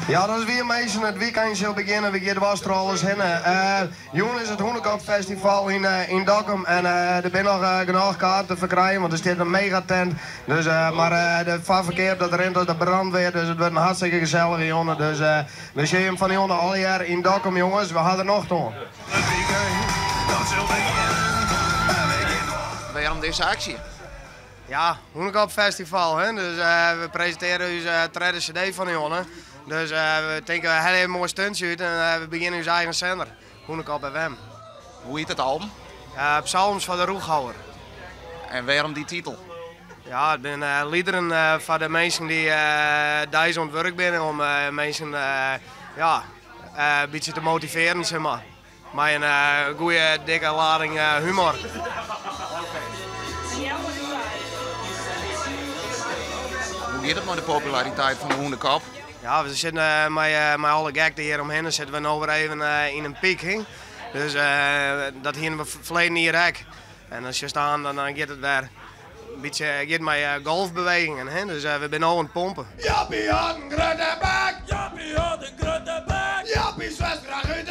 Ja, dat is wier minsken, it wykein sil begjinne, we gean dwars troch alles hinne. Jûn is it Hûnekopfestival yn yn Dokkum en der binne noch genôch kaarten te ferkrijen, want der stiet in megatent. Dus, mar de foarferkeap dat rint as de brandweer, dus it wurdt in hartstikke gesellige jûn. Dus we sjogge jim fan 'e jûn allegear yn Dokkum jonges, we ha der nocht oan. Wêrom dizze aksje? Ja, Hûnekopfestival, hè? Dus we presintearje ús tredde CD fan 'e jûn. Dus we tinke we helje in moai stuntsje út en we begjinne ús eigen sender, Hûnekop FM. Hoe hjit it album? Psalms foar de Rûchhouwer. En wêrom dy titel? Ja, it binne liederen foar de minsken dy't deis oan it wurk binne om minsken ja, in bytsje te motivearjen, sis mar. Mei in goede dikke lading humor. Hoe giet it mei de populariteit fan de Hûnekop? Ja, we sitte mei, mei alle gekte hjir omhinne sitte we no wer even yn in pyk. Hè? Dus dat hiene we ferleden jier ek. En dan sjochst aan, dan giet it wer in bytsje giet mei golfbewegingen. Hè? Dus we binne no oan it pompen. Jappie hat in grutte bek. Jappie hat in grutte bek. Jappie swetst graach út.